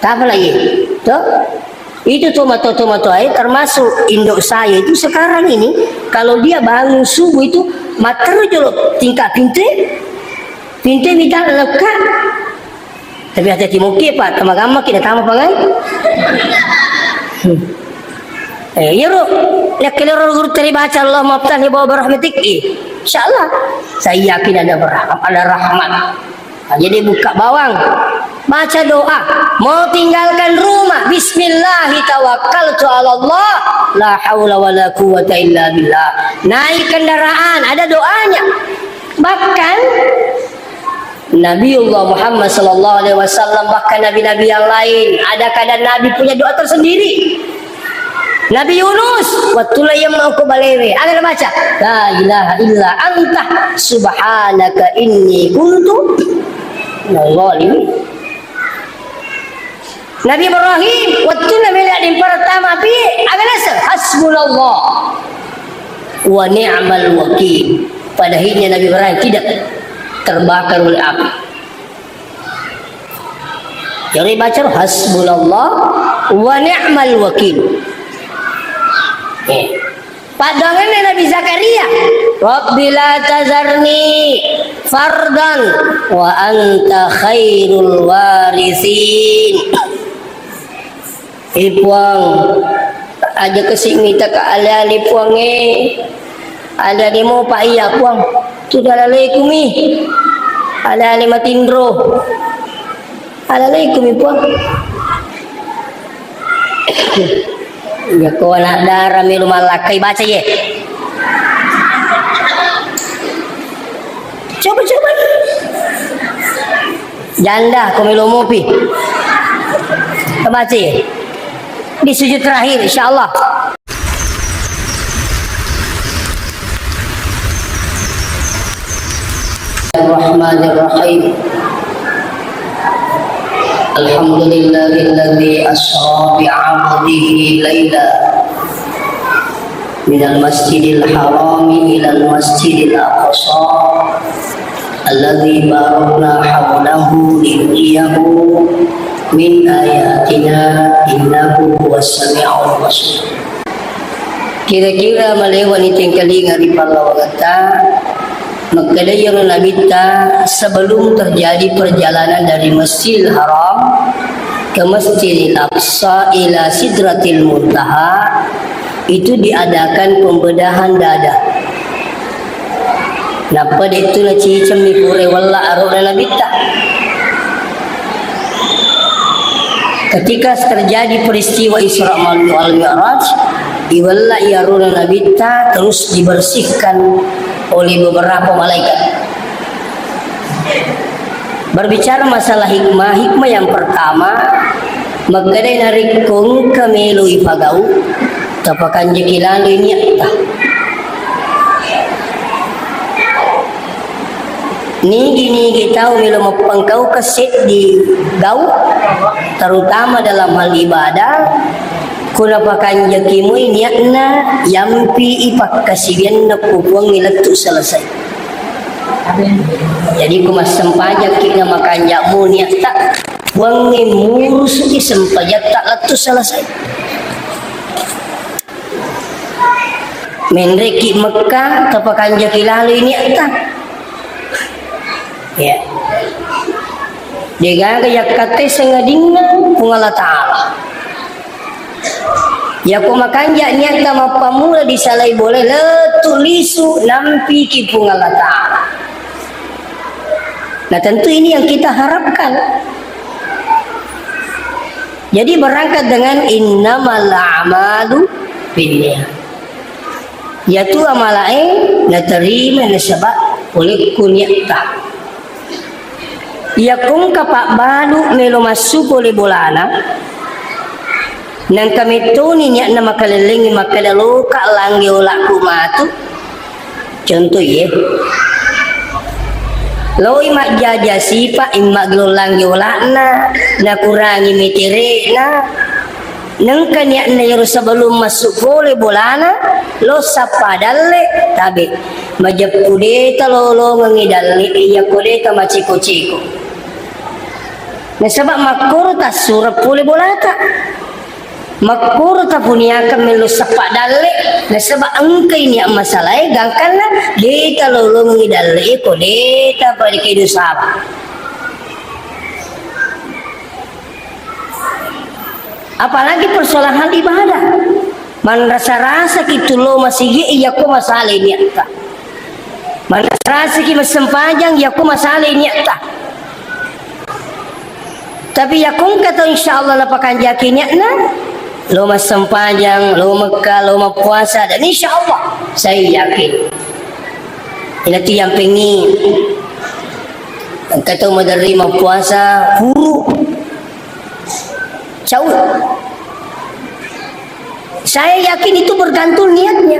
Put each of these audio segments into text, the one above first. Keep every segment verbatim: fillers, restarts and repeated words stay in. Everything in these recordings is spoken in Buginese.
Apa lagi? Tuh? Itu tomatoa-tomatoa, eh, termasuk indok saya itu sekarang ini, kalau dia bangun subuh itu, matteru jolo tingkat pintu, pintu minta lekka. Tapi hati-hati mungkin, Pak, tama gamma kita tama pangai. Hmm. Eh, iya, Ru. Yakkelero guru tadi baca, "Allahumma aftahli bawa rahmatik." Eh, insya Allah. Saya yakin ada berah-, ada rahmat. Nah, jadi buka bawang. Baca doa. Mau tinggalkan rumah. "Bismillahi tawakkaltu ala Allah. La haula wa la quwwata illa billah." Naik kendaraan. Ada doanya. Bahkan Nabiullah Muhammad sallallahu alaihi wasallam, bahkan nabi-nabi yang lain, ada kadang nabi punya doa tersendiri. Nabi Yunus, wattu la yemmeng ko balewe, aga nabaca? "La ilaha illa anta subhanaka inni kuntu minadh dhalimin." Nabi Ibrahim, wattunna mela deng pertama api, aga naseng? "Hasbunallah wa ni'mal wakil." Pada akhirnya Nabi Ibrahim tidak terbakar oleh api. Jadi baca, "Hasbunallah wa ni'mal wakil." Eh. Paddoangenna Nabi Zakaria, "Rabbi la tazarni fardan wa anta khairul warithin." Eh, Puang, aja kasi mita ka ale-ale, Puang, eh. Ale-ale mopa iya, Puang. Tu dalalekumi. Ale-ale matinro. Alalaikumi, Puang. Iya ko anak dara melo mallakkai, baca ye. Coba, coba. Janda ko melo mopi. Baca ye. Di sujud terakhir, insyaallah. Bismillahirrahmanirrahim. Alhamdulillahilladzi asra bi 'abdihi laila minal masjidil harami ilal masjidil aqsa alladzi barakna haulahu linuriyahu min ayatina innahu huwas sami'ul basir. Kira-kira malewani tengkalinga ri pallawangetta, makkeda iyaro Nabitta sebelum terjadi perjalanan dari Masjidil Haram ke Masjidil Aqsa ila Sidratil Muntaha, itu diadakan pembedahan dada. Nappa de'tu nacicemmi pura wella arona Nabitta. Ketika terjadi peristiwa Isra wal Mi'raj, iwella arona Nabitta terus dibersihkan oleh beberapa malaikat. Berbicara masalah hikmah, hikmah yang pertama, makkedai narekko engka melo ipagau, tapakanjaki laloi niatta. Nigi-nigi tau melo mappangkaukeng seddi gau, terutama dalam hal ibadah, ko napakanjaki moi niatna, yampi i pakkasiwianna ko Puangnge lettu selesai. Jadi, ko massempajakki na makanja'mu niatta, Puangnge murusuki sempajatta lettu selesai. Menreki Mekka, tapakanjaki laloi niatta. Ya. Degaga yakkatte sengadinna Puang Allah Ta'ala. Yako makanja niatta mappammula disalai bola, lettu lisu nampiki Puang Allah Ta'ala. Nah, tentu ini yang kita harapkan. Jadi berangkat dengan innamal a'malu binniyat. Yatu amalae naterima nasaba olekku niatta. Yakko engka pabbalu melo massu pole bolana, nengka mettoni niatna makalellengngi makkeda, "Loka langge olakku matu." Contoh ye, loi majjaja sipa, imma gelong langge olakna, nakurangi metere'na, nengka niatna iyaro sebelum massu pole bolana, lo sappa dalle, tabe. Majeppu de talolongengngi dalle, iyako de tamaceko-ceko. Nasaba makkoro tassuro pole bolata. Makkoro tapuniakeng mello sappa dalle, nasaba engkai niat masalae, gangkanna de talolongi dalle ko de tapadekai dosa. Apalagi persoalan hal ibadah. Manrasa-rasaki tu lo masigi, iya ko masala niatta. Manrasa-rasaki massempajang, iya ko masala niatta. Tapi iya ko engka tau insya Allah napakanjaki niatna, lo massempajang, lo Mekka, lo mappuasa, dan insya Allah saya yakin. Ina tu yang pengi engka tau maderri mappuasa, puru. Cau. Saya yakin itu bergantung niatnya.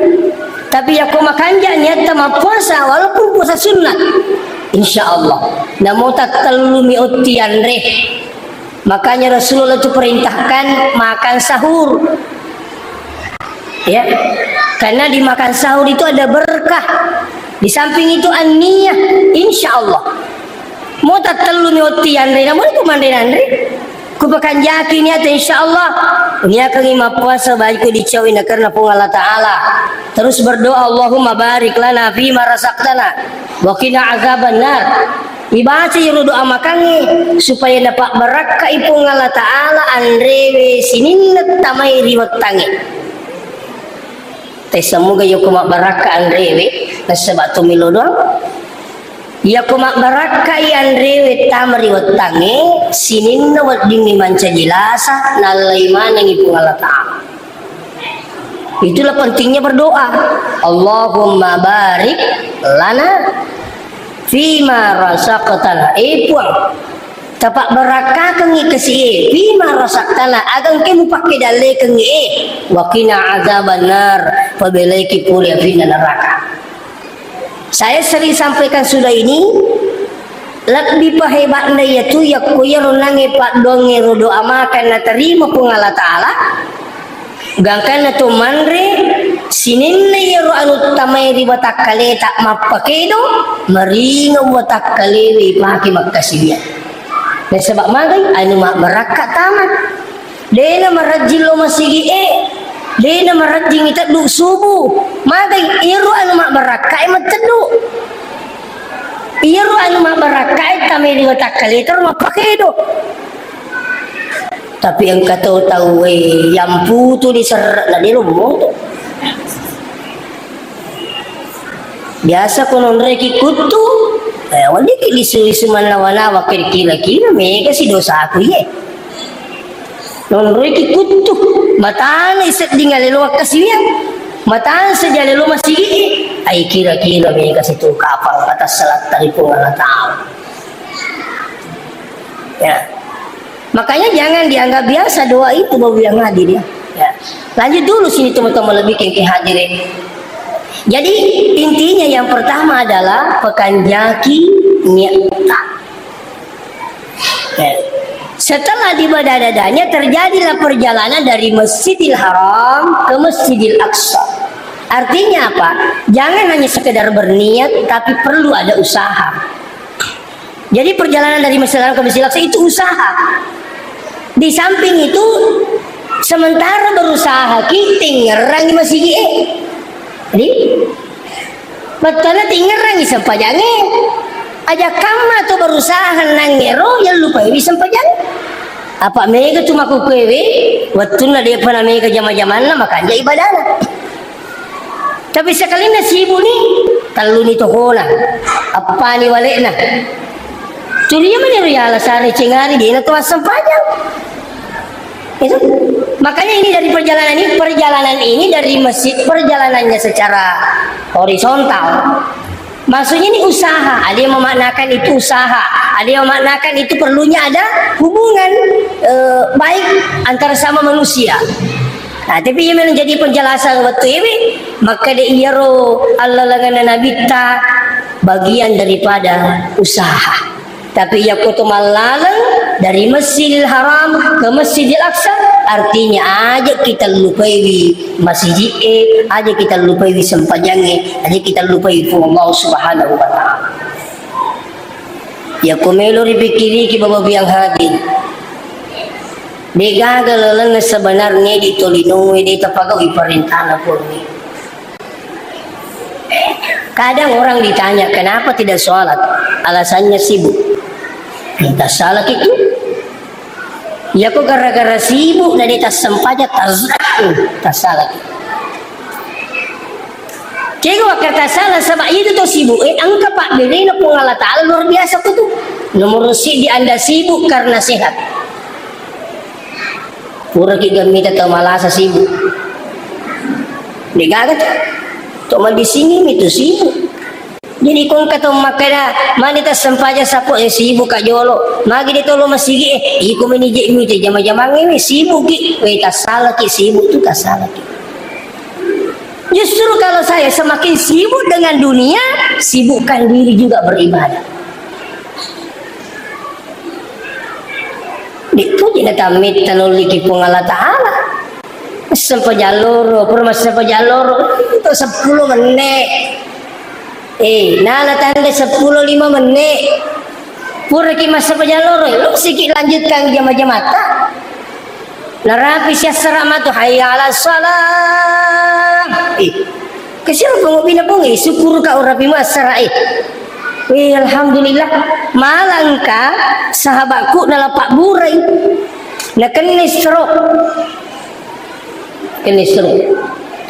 Tapi ya ko makanja niatta mappuasa walaupun puasa sunnah. Insya Allah. Namo tattellumi otti anre. Makanya Rasulullah itu perintahkan makan sahur. Ya. Karena di makan sahur itu ada berkah. Di samping itu an-niyah, insya Allah. Mo tattellumi otti anre, namo itu manre nanre. Kupakanjaki niat, insya Allah. Niakangi mappuasa baik dicawi na karena Puang Allah Ta'ala. Terus berdoa, Allahumma barik lana fima razaqtana wa qina azabannar. Ibaca iro doa makangnge supaya napabbarakkai Puang Allah Ta'ala anrewe sininna tamai ri wettangnge. Tessa muga yoko mabbarakka anrewe, nasaba tomilo doang. Yako mabbarakkai anrewe tama ri wettangnge, sininna weddingngi mancaji lasa, nallai manengngi Puang Allah Ta'ala. Itulah pentingnya berdoa. Allahumma barik lana fima razaqtana. Eh, Puang, tapabbarakkakengngi kasi e, fima razaqtana, aga engke mupakke dallekengngi e, wa qina azabannar, pabelaiki pole apinna neraka. Saya sering sampaikan sudah ini, lebbi pahebatna iyatu yakko iyaro nangnge paddoangnge ro doa makan natarima Puang Allah Ta'ala, gangkanna to manre, sininna iyaro anu tamae ri watakkaleta mappakedo, maringeng watakkalewe ipake makkasiwiang. Nasaba magai anu mabbarakka tama. Dena marajjing lo masigi e, dena marajjing iteddu subuh. Magai iyaro anu mabbarakka e matteddu. Iyaro anu mabbarakka e tamae ri watakkaleta ro mappakedo. Tapi engka to tau e, yamputu diserre na delo moto. Biasa ko nonreki kuttu, eh, weddikki lisu-lisu mannawa-nawa, kira-kira mega si dosaku ye. Nonreki kuttu, matana sedding alelo makkasiwiang, matana sedding alelo masigi, ai kira-kira mega si tu kapang atas salatta ri Puang Allah Ta'ala. Ya. Makanya jangan dianggap biasa doa itu, Bapak yang hadir, ya. Ya. Lanjut dulu sini teman-teman lebih ke hadir, ya. Jadi intinya yang pertama adalah pekanjaki niatta. Ya. Setelah dibadadadanya terjadilah perjalanan dari Masjidil Haram ke Masjidil Aqsa. Artinya apa? Jangan hanya sekedar berniat, tapi perlu ada usaha. Jadi perjalanan dari Masjidil Haram ke Masjidil Aqsa itu usaha. Di samping itu, sementara berusaha ki tingngerangi masigi e. Jadi, bettuanna tingngerangi sempajangnge. Aja kamma to berusaha nangngero, yallupai wi sempajang. Apa mega cuma kukuewe, wettunna depa na mega jama-jamanna, makanja ibadana. Tapi sekalinna sibuni, telluni tokona, appani wale'na. Curia mani ro yala sare cengari, dena to massempajang. Itu. Makanya ini dari perjalanan ini, perjalanan ini dari masjid, perjalanannya secara horizontal. Maksudnya ini usaha, ada yang memaknakan itu usaha, ada yang memaknakan itu perlunya ada hubungan, eh, baik antara sama manusia. Nah, tapi iya memang jadi penjelasan waktu ini, maka de iyaro allalenganna nabitta bagian daripada usaha. Tapi iya kutu mallaleng dari Masjidil Haram ke Masjidil Aqsa, artinya aja kita lupaiwi masjid e, aja kita lupaiwi sempajangnge, aja kita lupaiwi Puang Allah Subhanahu wa Ta'ala. Yako melo ripikkiriki, Bapak Ibu yang hadir, degaga lalenna sebenarnya di tolinoe de tapagaui parentana Puang. Kadang orang ditanya, "Kenapa tidak sholat?" Alasannya sibuk. Entah salah itu. Yako gara-gara sibuk na de tassempajang, tas-, tassalaki. Kega wakkata sala, saba itu to sibuk, eh, engka pabberena Puang Allah Ta'ala luar biasa kutu. Nomor siddi anda sibuk karena sehat. Puraki gammita tau malasa sibuk. Degaga tu. To madisingimi tu sibuk. Jadi ko engka tau makkeda, "Mani tassempajang sappo, eh, sibuk ka jolo. Magi de tolo masigi, eh, iko meni je mite jama-jamangnge, sibuk ki." Weh, tassalaki, sibuk tu tassalaki. Justru kalau saya semakin sibuk dengan dunia, sibukkan diri juga beribadah. Dipuji na tammetta nolliki Puang Allah Ta'ala. Massempajang loro, pura massempajang loro, itu seppulo menit. Eh, nala tanda seppulo lima menit. Puraki massempajang loro, eh, lo siki lanjutkan jama-jamata. Narapi siassara matu, "Hayya 'alas shalah." Eh, kasiapa ngopi na Puang, eh, syukur ka urapi massara, eh. Weh, alhamdulillah. Malangka sahabatku nalapabburai. Nakenni stroke. Kenni stroke.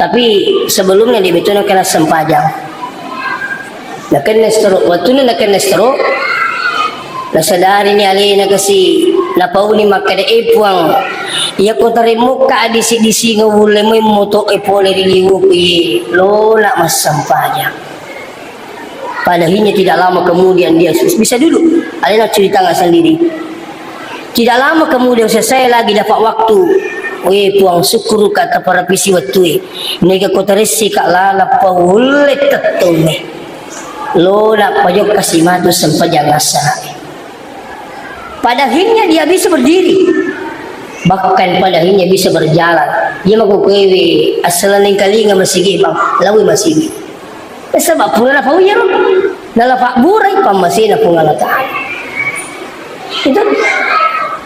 Tapi sebelumnya dia betul kena sempajang. Nakenni stroke. Waktu nakenni stroke, nasadari ni alena kasi, napauni makkeda, "Eh, Puang, iya ko taremmukka adisi-disingeng wulle moi moto e pole ri liwuku ye, lo na massempajang." Padahal tidak lama kemudian dia sus-, bisa duduk. Alena cerita nggak sendiri. Tidak lama kemudian, selesai lagi dapat waktu. "Weh, Puang, syukuruka taparapisi wettue. Nega ko taressika laleng paulle tettongnge. Lo na pajokka simatu sempajang assara." Pada akhirnya dia bisa berdiri. Bahkan pada akhirnya bisa berjalan. Iya mako kuewe assaleng kalinga masigi, Bang. Lawi masigi. Nasaba pura napau iyaro, nalapabburai pammasena Puang Allah Ta'ala. Itu.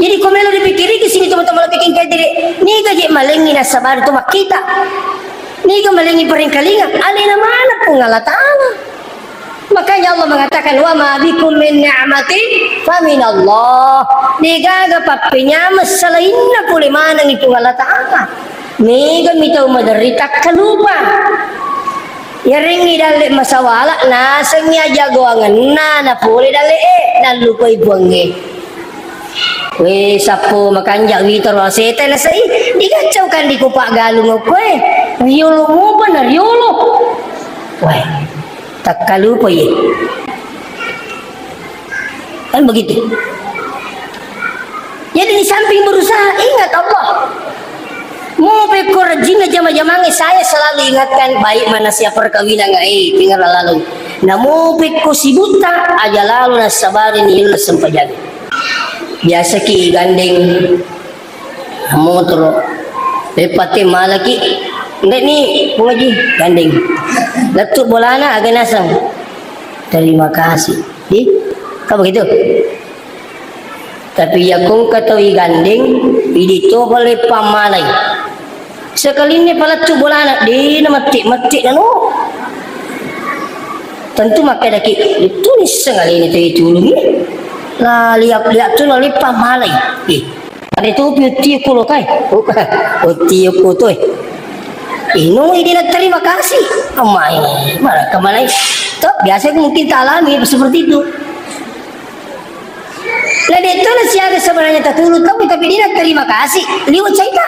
Jadi, ko melo dipikkiriki sini, teman-teman, bikin kayak tadi. Niga je malengi nasaba tu makkita. Niga malengi paringkalinga, alena mana Puang Allah Ta'ala. Makanya Allah mengatakan, "Wa ma bikum min ni'matin fa minallah." Degaga pappenyameng selainna pole manengi Puang Allah Ta'ala. Mega mi tau maderri takkalupa. Yarengngi dalle masawala, nasengngi ajagoangenna, napole dalle e, nallupai Puangnge. We, sappo makanja witaro aseta nasai, digaccau kandi ku paggalung okkoe. Riolo mopa na riolo. Weh, takkalupa ye. Kan begitu. Jadi, di samping berusaha, ingat Allah. Mopekko rajinna jama-jamangnge, saya selalu ingatkan, baik mana siap perkawinan, eh, tinggal lalu. Namopekko sibutta, aja lalu nasabari ni illa sempajang. Biasaki gandeng motoro, lepate malaki, ndek ni pengaji gandeng. Lettu bolana aga naseng. Terima kasih. Di, kan begitu? Tapi yakko engka tau igandeng, idi topa le pammalai. Sekalinna palettu bolana, de na mette-mette nanu. Tentu makkedaki, "Itu nisseng alena tau itulungi." La liap-liap tu nale pammalai. Eh, ada topi utti kulo kai. Utti kuto, eh. Inu idi na terima kasih. Amai, malah kemana? Toh, biasa mungkin tak alami seperti itu. Nah, de' to na siaga sebenarnya tatulung tau, tapi de' na terima kasih. Liwe' caita.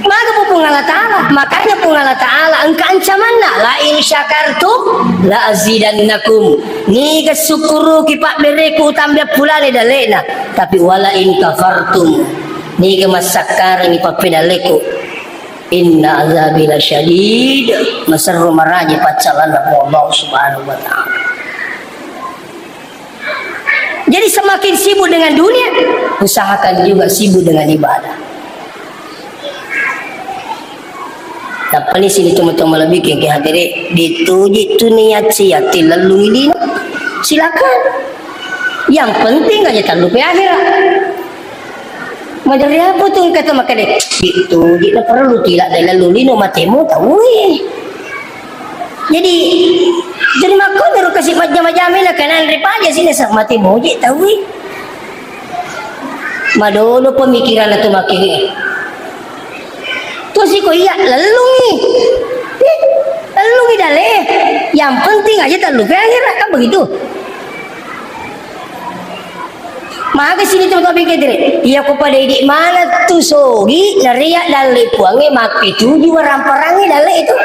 Maga pu Puang Allah Ta'ala. Makanya Puang Allah Ta'ala engka ancamanna, "La in syakartum la azidannakum." Niga sukkuruki pabbereku utambia pulane dalle'na. Tapi wala in kafartum. Niga massakkarengi pappedalleku. Inna azabi lasyadid. Maserro maraji paccallanna Puang Allah Subhanahu wa Ta'ala. Jadi semakin sibuk dengan dunia, usahakan juga sibuk dengan ibadah. Tapi ini sini teman-teman lebih ke hadere, dituji tu niat siati lalu ini. Silakan. Yang penting aja tallupe akhirat. Maderri apa tu engka to makkeda, "Itu, di na perlu tila dai lalu lino matemu tau." Jadi, jadi makkoniro kasi majjama-jamai na kananre paja sini sa mate moje tau. Madono pemikiran tu makkeda. Tosi ko iya lellungi. Eh, lellungi dale. Yang penting aja tallupe akhirat kan begitu. Maka sini tu kau pikir diri. Iya ko pada idi mana tu sogi naria dalle puange makke tuju waramparangi dalle itu.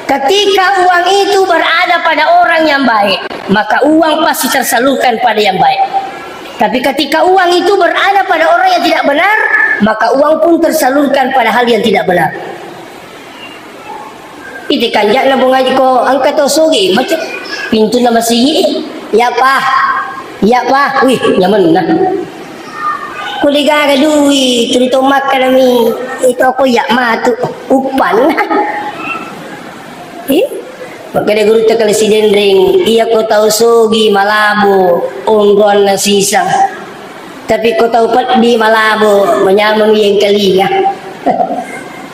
Ketika uang itu berada pada orang yang baik, maka uang pasti tersalurkan pada yang baik. Tapi ketika uang itu berada pada orang yang tidak benar, maka uang pun tersalurkan pada hal yang tidak benar. Ite kanja'na bungaji ko engka to sugi, macam pintunna masigi, iya pa, iya pa, wih, nyamenna. Kuligaga dui, tuli to makkanami, itu ko iya matu, uppanna. Ih, makkeda gurutta kale Sidenreng, iya ko tau sugi malabo, onronna sisang. Tapi ko tau peddi malabo, manyameng yengkalinga.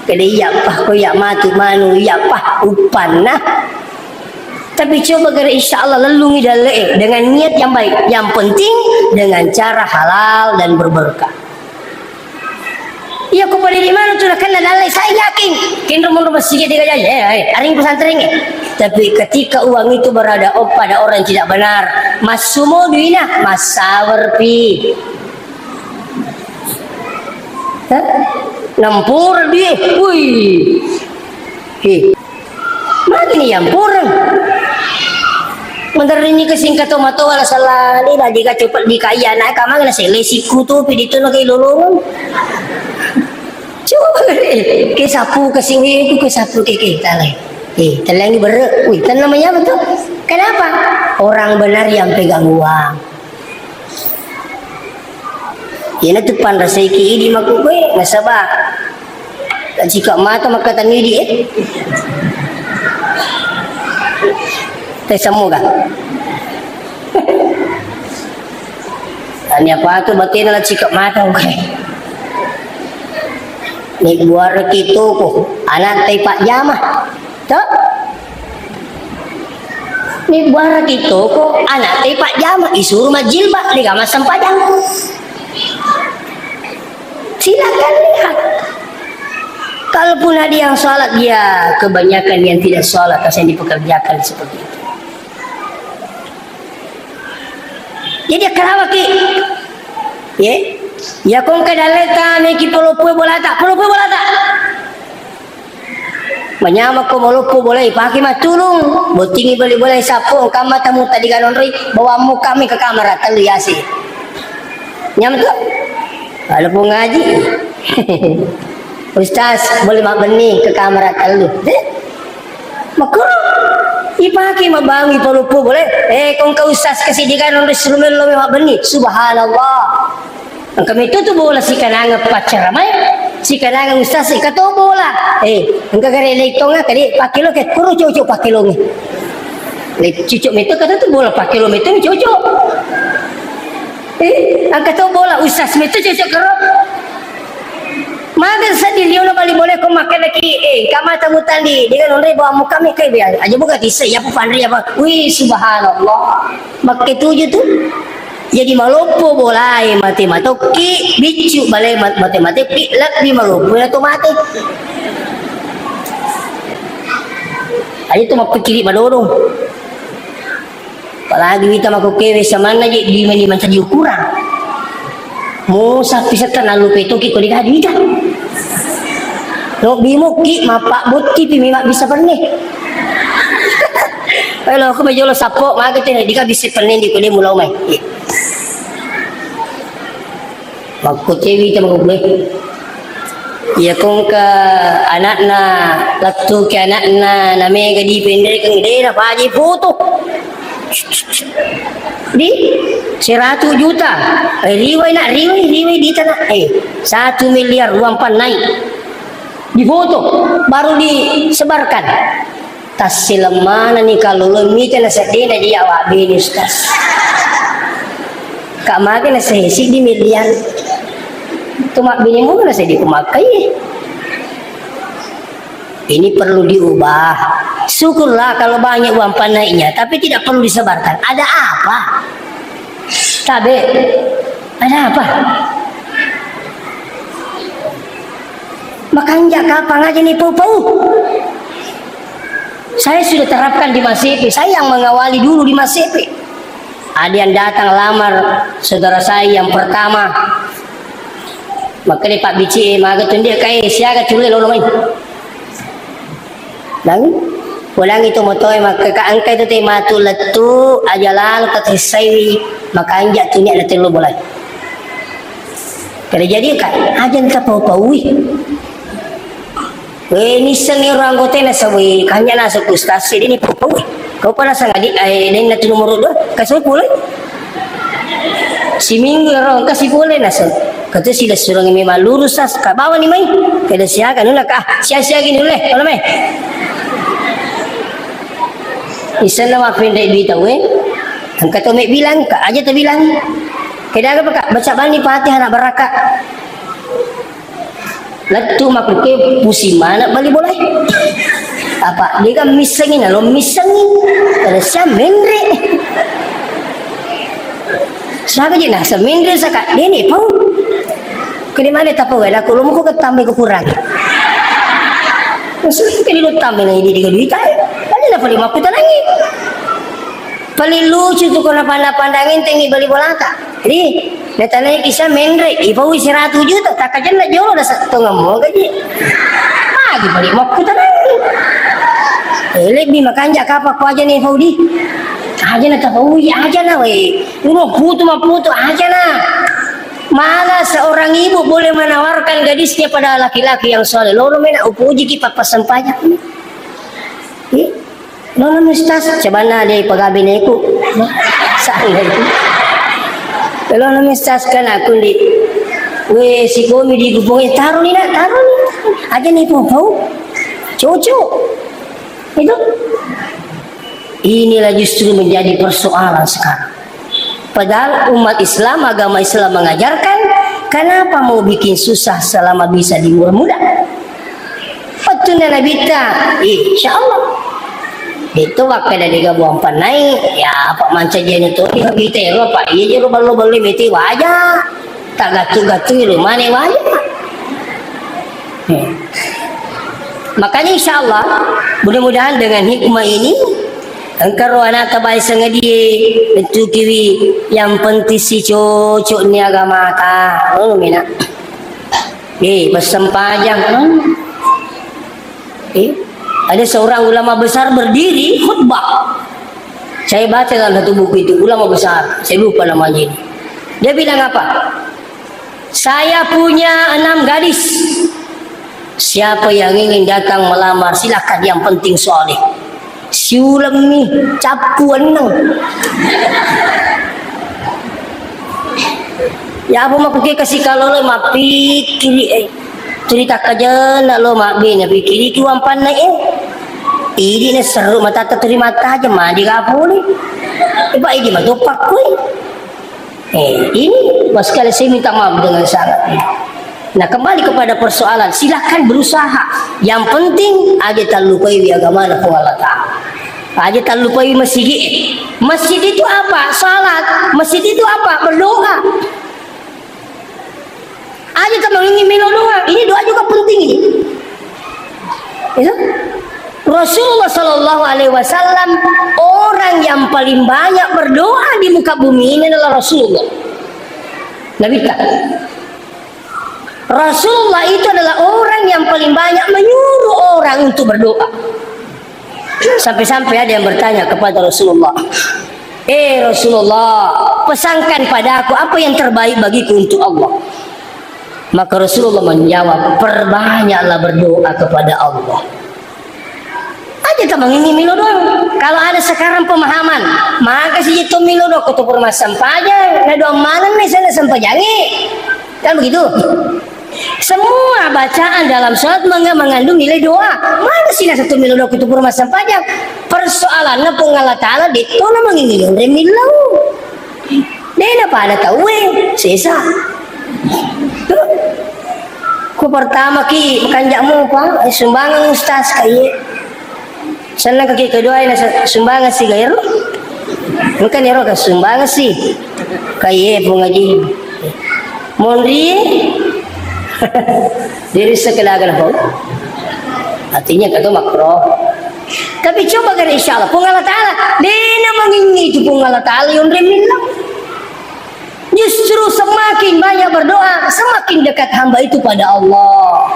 Kede iya pa, ko iya matu manu, iya pa, uppanna. Tapi coba kede insya Allah lellungi dalle, eh, dengan niat yang baik. Yang penting dengan cara halal dan berberkah. Iya ko pada di mana tu nakenna dalle, saya yakin. Kenro monro masigi tiga jam, eh, eh, aring pesantren, eh. Tapi ketika uang itu berada, oh, pada orang yang tidak benar, massumo duina, massawer pi. Hah? Nampur di, wih. Hi. Magi ni yampur. Menterini kesingkat tomato ala salali, lagi ka cepat di kaya, nah, kamang na sele siku tu, pidi tu na kai lolong. Coba, eh, ke sapu ke siwi, ku ke sapu ke, ke, talai. Eh, telangi bere, wih, tan namanya betul. Kenapa? Orang benar yang pegang uang. Iyana tu panrasaiki idi makkukue, nasaba cika mata makkatani idi, eh. Teh semoga. Tani apa tu batena la cika mata, oke. Ni buaraki toko, anak tai pajama. To? Ni buaraki toko, anak tai pajama, isuru majilbab, dega massempajang. Silakan lihat. Kalaupun ada yang sholat, dia kebanyakan yang tidak sholat, asal dipekerjakan seperti itu. Jadi, kenapa ki? Ye? Ya, kong ke dalle ta, meki poloppo bolata, poloppo bolata. Manyamako maloppo bola, ipake mattulung. Bottingi bali bola sappo, engka matamu tadi kanonroi, bawammu kami ke kamar, tellu yasi. Nyam tu? Ada pun ngaji. Ustaz, boleh mabbenni ke kamar tellu. Eh? Makuru. Ipake mabangi paluppu boleh. Eh, kong ke ustaz kasi di kanonroi suruh melo mabbenni. Subhanallah. Engka metto tu bola sikanangeng paccaramai, sikanangeng ustaz, engka to bola. Eh, engka gare leitonga kali pakilo ke kuro cocok pakilonge. Le cocok metto kata tu bola pakilo metto cocok. Eh, engka to bola ustaz metto cocok karo. Maga seddi liona bali boleh ko makkeda ki, eh, kamata mutandi dengan onre bawa muka mi kai biar. Aja buka tise ya panri apa. Wih, subhanallah. Makke tuju tu. Jadi maloppo bolae mate matokki, biccu bale ma-, mate mateppi, lebbi maloppo na to mate. Aja tu mappikiri madodong. Apalagi wita makokkewe samanna je di meni mancaji ukuran. Mo sappi setta nallupe toki ko dikadi wita. Lobbi mukki mappa botti pi mima bisa penne. Elo aku majolo sappo mage tene dika bisa penne di kode mulau mai. Makkutewi te makkubbue. Iya kongka anakna, lettuki anakna, na mega dipenderekeng, de napaji foto. Di seratu juta. Eh, riwai nak, riwai, riwai di tanah. Eh, satu miliar uang pan naik. Di foto, baru disebarkan. Tassileng manenni kalloloe mita naseddena di awak bini, Ustaz. Ka mage na sesi di miliar. Tu mabbini mu na sedi ku makkai. Ini perlu diubah. Syukurlah kalau banyak uang panainya, tapi tidak perlu disebarkan. Ada apa? Tabe, ada apa? Makanja kapang aja nih pau-pau. Saya sudah terapkan di Masepe, saya yang mengawali dulu di Masepe. Ada yang datang lamar saudara saya yang pertama. Makanya Pak Bici, eh, maga tuh dia kayak siaga cule lolo main. Nang, ulangi tu motoe, maka ka engka itu te matu lettu, aja lalo tak selesai, maka anja tu niat lettu lo bolai. Kada jadi ka, aja nta pau-paui. Eh, nissengngi ro anggotana sawwe, kanya naseng ku ustaz, sedini pau-paui. Kau pernah sangadi, eh, dan natu nomor dua, kasih pulai. Siminggu ero engka sipole naseng. Katu silessureng memang lurus sas, ka bawani mai. Kada siaga nuna ka, sia-sia gini le, kalau mai. Isenna mappendek duit tau, eh. Engka to me bilang, ka aja to bilang. Kada aga paka, baca bani Fatihah na baraka. Lettu makkuke pusing mana bali bolae. Apa, dia kan missengi, nalo missengi. Pada sia menre. Siaga je nasa menre saka, dene pau. Kene mana tapau, ada aku lomo ko tambai ko kurang. Maksudnya kene lo tambai na ini dengan duit ai. Ada na paling makkutanangi. Paling lucu tu ko napanda-pandangin tengi bali bolata. Ri, natanai kisa menre, ipaui seratus juta, takajenna jolo da settonga mo gaji. Magi bali makkutanai. Eh, lebbi makanja kapa ko aja nih Faudi. Aja na tapaui, aja na we. Uno putu maputu, aja na. Mana seorang ibu boleh menawarkan gadisnya pada laki-laki yang soleh? Lolo mena upuji ki papa sempajang. Ih. Lono mi Ustaz, cabanna de pagabeneku. Sa'na itu. Lono mi Ustaz kan aku di. We, sikomi di gubung, eh, taruh ni nak, taruh ni. Aja nih pau-pau. Cocok. Itu. Inilah justru menjadi persoalan sekarang. Padahal umat Islam, agama Islam mengajarkan, kenapa mau bikin susah selama bisa dimudah-mudah? Wettunna Nabitta, insya Allah. Itu wakkeda dega buang pannai, ya, apa mancajiannya tuh, kita ero, apa, iya, jero ballo-ballo mete waja. Tak gatu-gatu rumah ne waja. Hmm. Makanya insya Allah, mudah-mudahan dengan hikmah ini, engka ro anakta bae sangadie, tentu kiwi, yang penting si cocok ni agamata. Oh, mina. Eh, bersempajang. Hmm. Eh, ada seorang ulama besar berdiri khutbah. Saya baca dalam satu buku itu, ulama besar. Saya lupa namanya ini. Dia bilang apa? Saya punya enam gadis. Siapa yang ingin datang melamar, silakan. Yang penting soleh. Siulemmi, cappu enneng. Ya apa makuke kasi kalolo mappikiri, eh. Tuli takkajenna lo mabbe napikkiriki uampanna, eh. Idi naserru matatta tuli mattaja madi kapuli. Iba idi matoppakkui. Eh, ini, Mas, sekali saya minta maaf dengan sangat. Nah, kembali kepada persoalan, silahkan berusaha. Yang penting, aja tallupai wi agamana Puang Allah Ta'ala. Aja tallupai masigi. Masjid itu apa? Salat. Masjid itu apa? Berdoa. Aja teman ini melo doa. Ini doa juga penting ini. Itu Rasulullah Shallallahu Alaihi Wasallam, orang yang paling banyak berdoa di muka bumi ini adalah Rasulullah. Nabi kita. Rasulullah itu adalah orang yang paling banyak menyuruh orang untuk berdoa. Sampai-sampai ada yang bertanya kepada Rasulullah, "Eh Rasulullah, pesankan padaku apa yang terbaik bagiku untuk Allah." Maka Rasulullah menjawab, "Perbanyaklah berdoa kepada Allah." Aja teman ini milo doang. Kalau ada sekarang pemahaman, maka si itu milo doang kutu permasempajang, na doang mana nih sana sempajangi. Kan begitu? Semua bacaan dalam sholat meng-, mengandung nilai doa. Mana sih nasa tu milo doang kutu pura masempajang? Persoalannya Puang Allah Ta'ala di tona menginginkan remillau. Tena pada tauwe, sesa. Tuh. Ku pertama ki, kanjak mupa, eh, sumbangan ustaz, kaye. Senna kaki kedua, na sumbangan si gairo. Engka niro ka sumbangan si. Kaye, Pung Haji. Monri. Diri sekedar apa? Artinya kata makro. Tapi coba kan insya Allah, Pung Allah Ta'ala. Dena mangingi itu Pung Allah Ta'ala, yang remillah. Justru semakin banyak berdoa, semakin dekat hamba itu pada Allah.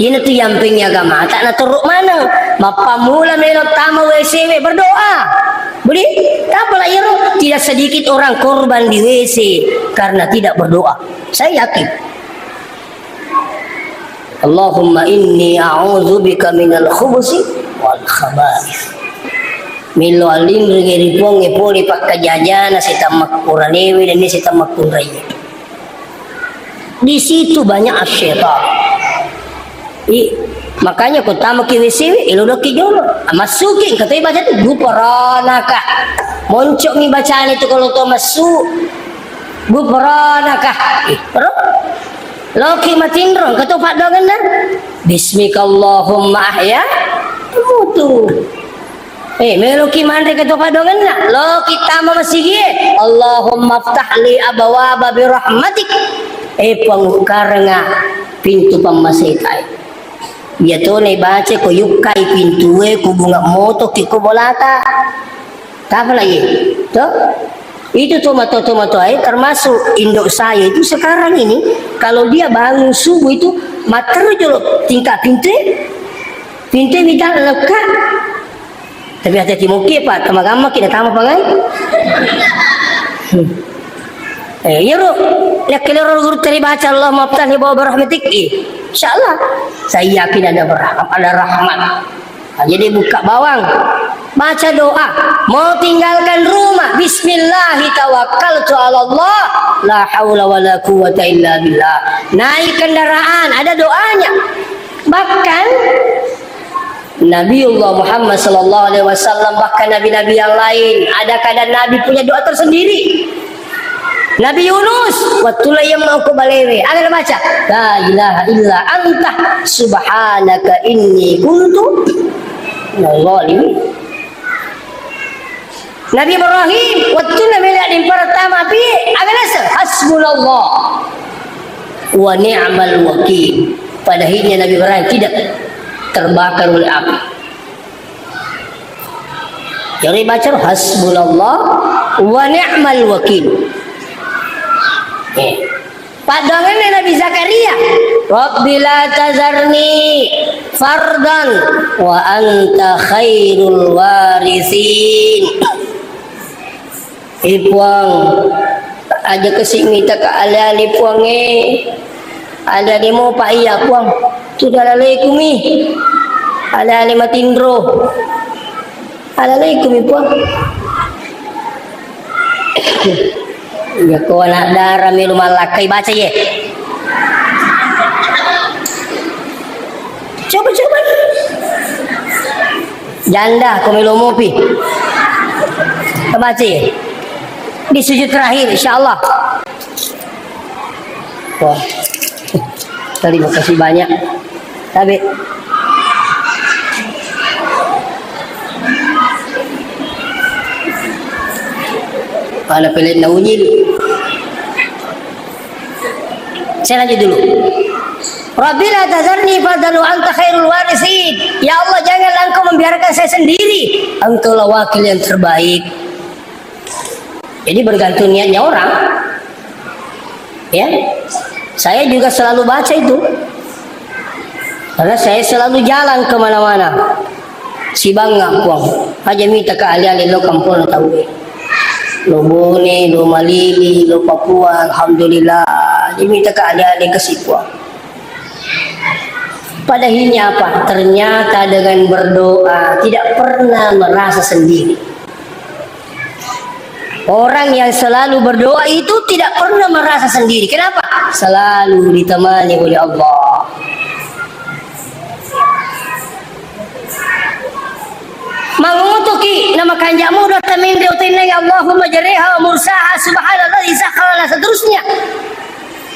Ina tu yampeng agama, tak na teruk mana. Mappamula melo tama W C W berdoa. Budi, tak pala iro, tidak sedikit orang korban di W C karena tidak berdoa. Saya yakin. Allahumma inni a'udzubika minal khubusi wal khaba'is. Melo alinring ri Puangnge pole pakkajajana, setan makkuranewe, dan setan makkunraie. Di situ banyak asyaitan. I, makanya ko tama ki W C W, elo doki jolo. Masuki, engka toi baca tu, guperanaka. Moncok mi bacane tu kalau to masuk. Guperanaka. Ih, ro. Loki matinro, engka to paddoangenna. Bismikallahumma ahya. Mutu. Eh, meloki manre engka to paddoangenna. Loki tama masigie. Allahumma ftah li abwaba birahmatik. Eh, Puang, ukkarenga pintu pammasetae. Iya to na ibaca ko yukkai pintue, ko bunga motoki ko bolata. Tapa lagi? To? Itu tomato-tomatoae termasuk indok saya itu sekarang ini, kalau dia bangun subuh itu, matteru jolo tingkat pintue, pintue minta lekka. Tapi hati-hati moki, Pak, tama gamma ki, tama pangai. Hmm. Eh, iyaro, yakkelero guru teri baca Allahumma ftah li abwaba rahmatik. Eh, insyaallah. Saya yakin ada berah-, ada rahmat. Nah, jadi buka bawang. Baca doa. Mau tinggalkan rumah. Bismillahi tawakkaltu ala Allah. La haula wala quwwata illa billah. Naik kendaraan. Ada doanya. Bahkan Nabiullah Muhammad sallallahu alaihi wasallam, bahkan nabi-nabi yang lain, ada kadang Nabi punya doa tersendiri. Nabi Yunus, wattu laiyemmeng ko balewe, aga nabaca? La ilaha illa anta subhanaka inni kuntu minadh dhalimin. Nabi Ibrahim, wattunna mela dimpara tama api, aga naseng? Hasbunallah wa ni'mal wakil. Pada akhirnya Nabi Ibrahim tidak terbakar oleh api. Jadi baca hasbunallah wa ni'mal wakil. Eh. Paddoangenna Nabi Zakaria, "Rabbi la tazarni fardan wa anta khairul warithin." Eh, Puang, aja kasi mita ka ale-ale, Puang, eh. Ale-ale mopa iya, Puang. Tu dalalekumi. Ale-ale matinro. Alalaikumi, Puang. Iya ko anak dara melo mallakkai, baca ye. Coba, coba. Janda ko melo mopi. Baca ye. Di sujud terakhir, insyaallah. Wah. Terima kasih banyak. Tabe. Mana pelet na unyil. Saya lanjut dulu. Rabbi la tazarni fardan wa anta khairul warithin. Ya Allah, janganlah Engkau membiarkan saya sendiri. Engkaulah wakil yang terbaik. Jadi bergantung niatnya orang. Ya. Saya juga selalu baca itu. Karena saya selalu jalan kemana-mana. Sibangnga, Puang. Aja mita ka ale-ale lo kampung tauwe. Lo Bone, lo Malili, lo Papua, alhamdulillah. Aja mita ka ale-ale kasi, Puang. Pada akhirnya apa? Ternyata dengan berdoa tidak pernah merasa sendiri. Orang yang selalu berdoa itu tidak pernah merasa sendiri. Kenapa? Selalu ditemani oleh Allah. Mangotoki, na makanja' modo taminre utenna, ya Allahumma jariha wa mursaha, subhanallah, isa kala, na seterusnya.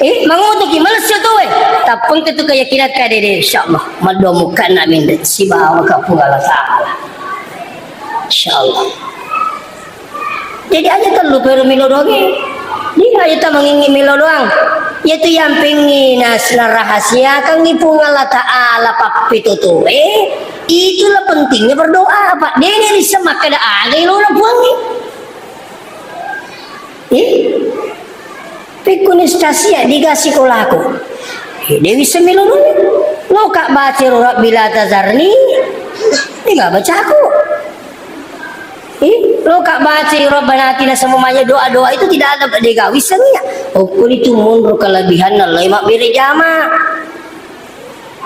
Eh, mangotoki, malessi otoe. Tappengka tu keyakinan ka dede, insyaallah. Maddo mukana minre, sibawa ka Puang Allah Ta'ala. Insyaallah. Jadi aja tellu pero melo doang, eh. Dia aja tamangingi melo doang. Yaitu yang pengen nas-, narahasiakan Puang Allah Ta'ala pappetotoe. Itulah pentingnya berdoa, Pak. Dene rissa makkeda aga ilona Puangnge. Eh? Pekkuni stasia diga sikolaku. Eh, de wisseng melo doang. Loka baca Rabbi la tazarni. Diga bacaku. Eh, loka baca Rabbana atina, semuanya doa-doa itu tidak ada, diga wissengngi. Okko itu munro kelebihanna lai mabbere jama.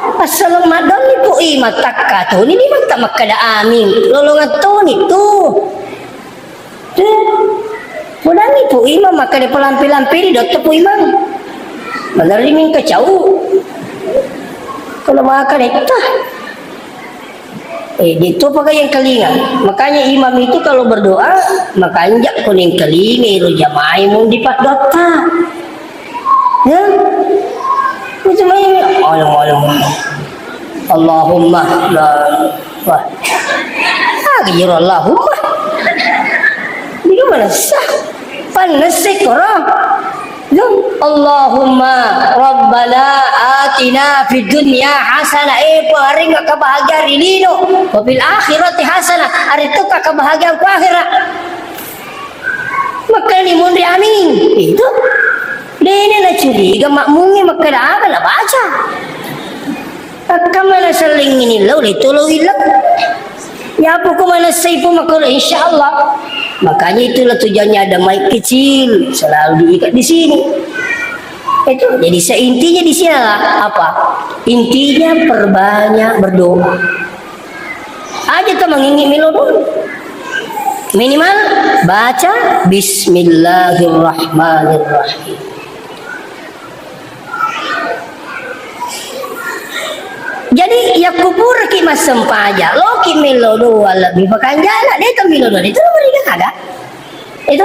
Assaleng maddonni Pu Imang, takka toni di matta makkeda amin. Lolongeng toni tu. Tuh. Mudangi Pu Imang makkeda pelampe-lampe di dotta Pu Imang. Bener di mingka cau. Kalau makan itu. Eh, itu pakai yang kelinga. Makanya imam itu kalau berdoa, makanja' kuning kelinga, iro jamaah mun di paddotta. Ya? Itu main. Ayo, ayo, ayo. Allahumma la, wah. Ah, giro Allahumma. Ini mana sah? Panas sekoro. Allahumma rabbana atina fid dunya hasanah, eh, paringa kebahagiaan ri lino, wa fil akhirati hasanah, arittoka kebahagiaan ku akhirat. Makkani munri amin. Itu. Dene na curiga makmungnge makkeda aga na baca. Akkamana selling ini lo le tolo ilo. Ya, pokok mana seipu makolo, insya Allah. Makanya itulah tujuannya ada mic kecil, selalu diikat di sini. Itu, jadi se-, intinya di sini adalah apa? Intinya perbanyak berdoa. Aja tuh mengingi melo dulu. Minimal baca Bismillahirrahmanirrahim. Jadi, yakko puraki massempajang, loki melo doa lebbi pakanjana, de' to melo doa, itu nomor tiga kada? Itu.